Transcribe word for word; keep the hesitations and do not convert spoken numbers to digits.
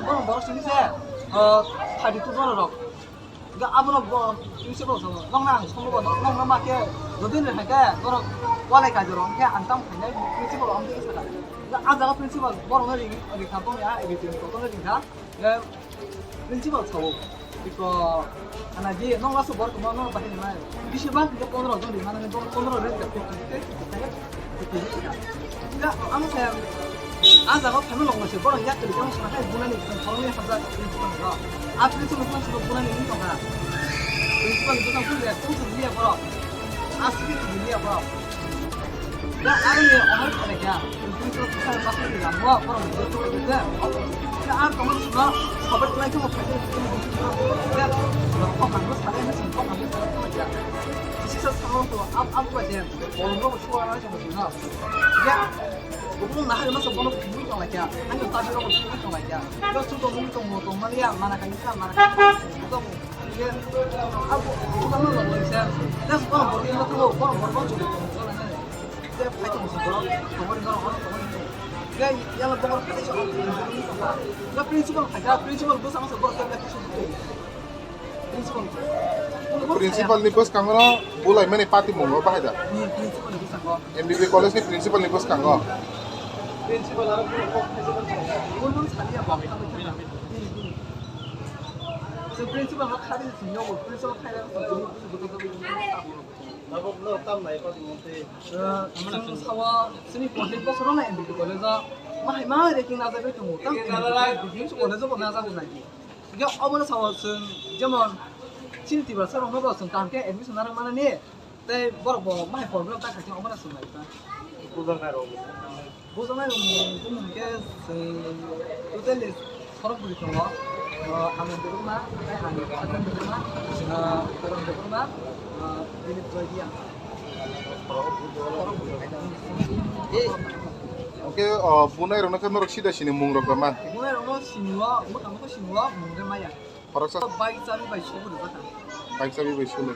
Borok borok sini se, ah, thirty two borok rok. Ga abono bo principal sabo. Nokna ang somo bo nokna ma khe jodi ni hai khe borok walai ka joro khe ang tam khainai principal ang de saka. Ga a jaga principal borok no ring ring kha boni a ring ring ko no ring kha. Ga principal sabo. Iko ana di nokna so borok no no bahai nai. Bisi ba khe pondro jon ring mane borok pondro ring kha. Ga ang khe a jaga phaima longma se borok yak kali kang sana hai bunani kang khoroknwi hamjak principal ni rok. A principal ni kang sabo bunani ni tongkha. Principal ni bwsang phuru ya tong sini ya borok. A sigi sigi ya borok. Ga ang ni omor kare kya. Principal kisa baksa ni lambo borok ni tu tu tu. Ga ang tong sini sobat lai kang phai. Ga kok ang sare ni sini kok ang sare kya. Sisa sama tu ap ap ba je. Borok no suara sama tu na. Ya. Bumung nahar masa bono bui tong laikya. Ani tabi rok bui tong laikya. Lo chuto bui tong mo tong maliya mana kan sa mana kan. Chuto mo. Ye. Abu bukan lo lo se. Das bono bor ni lo tuh bono bor bor chuto tong mo la ne. Dia phai tong mo bor. Tong mo ni lo tong mo ni. Dia yang lo bor phai so. Dia principal phai dia principal bus sama so bor dia phai so. Principal ni bwskango bulai mani party mungo bahai da. Principal ni bwskango. M B B college ni principal ni bwskango. Principal aro kok khaisa bwskango. Bun bun saliya bang. So principal no khari sing yo, principal khai ra. Abo no tam nai pa di monte. Ang sawa sini pondit bosor na M B B college o. Mahai mahai ranking na jabe tumu. Tam M B B college o na jabe nai. Hingke obono sao chwng jemon chini Tiprasa rokno bo chwng kaham khe admission narwk manani, tei borok bo mahai problem ta khaikhe obono chwng naikha. Bujaknai rok. Bujaknai rok ni bumung khe chwng totally khorok bwrwi tongo. O, Anand Debbarma, tei ang Sachin Debbarma, o, Karan Debbarma, o, Dilip Joydiya. Hingke, o, bunai rokno khe norok sida sini mung rok da man. Bunai rokno sini o, mwkhang khe sini o, mung khe maya. Khoroksa. Bike chabi bai subu rwjak kha. Bike chabi bai sulu.